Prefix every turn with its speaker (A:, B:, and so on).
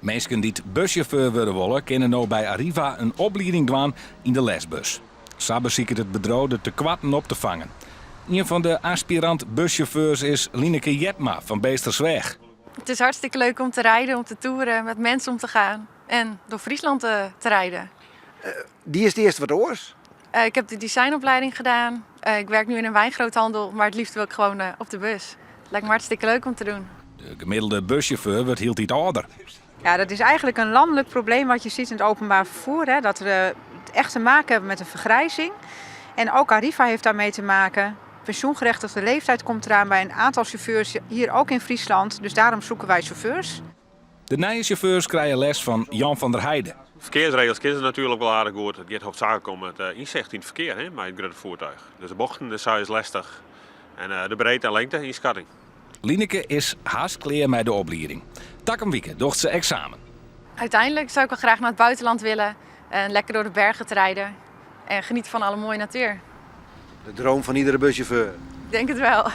A: Minsken dy't bussjauffeur wurde wolle, kinne no by Arriva in oplieding dwaan yn de lesbus. Sa besiket it bedriuw de tekoarten op te fangen. Ien fan de aspirant-bussjauffeurs is Lineke Jepma fan Beetstersweach.
B: Het is hartstikke leuk om te rijden, om te toeren, met mensen om te gaan en door Friesland te, te rijden.
C: Diest earst wat oars?
B: Ik heb de designopleiding gedaan. Ik werk nu in een wijngroothandel, maar het liefst wil ik gewoon op de bus. Lijkt me hartstikke leuk om te doen.
A: De gemiddelde bussjauffeur wurdt hieltyd âlder.
D: Ja, dat is eigenlijk een landelijk probleem wat je ziet in het openbaar vervoer. Hè, dat we echt te maken hebben met een vergrijzing. En ook Arriva heeft daarmee te maken. Pensioengerechtigde leeftijd komt eraan bij een aantal chauffeurs hier ook in Friesland. Dus daarom zoeken wij chauffeurs.
A: De nije sjauffeurs krije les fan Jan van der Heijden.
E: Ferkearsregels kinne se natuerlik wol aardich goed. It giet hoofdzaaklik om it ynsicht yn it ferkear, hè, mei it grutte foertuig. Dus de bochten de sa is lestich en de breedte en lengte ynskatting.
A: Lineke is hast klear mei de oplieding. Takom wike docht se eksamen.
B: Uiteindelijk zou ik wel graag naar het buitenland willen en lekker door de bergen te rijden en genieten van alle mooie natuur.
C: De droom fan iedere bussjauffeur.
B: Ik denk het wel.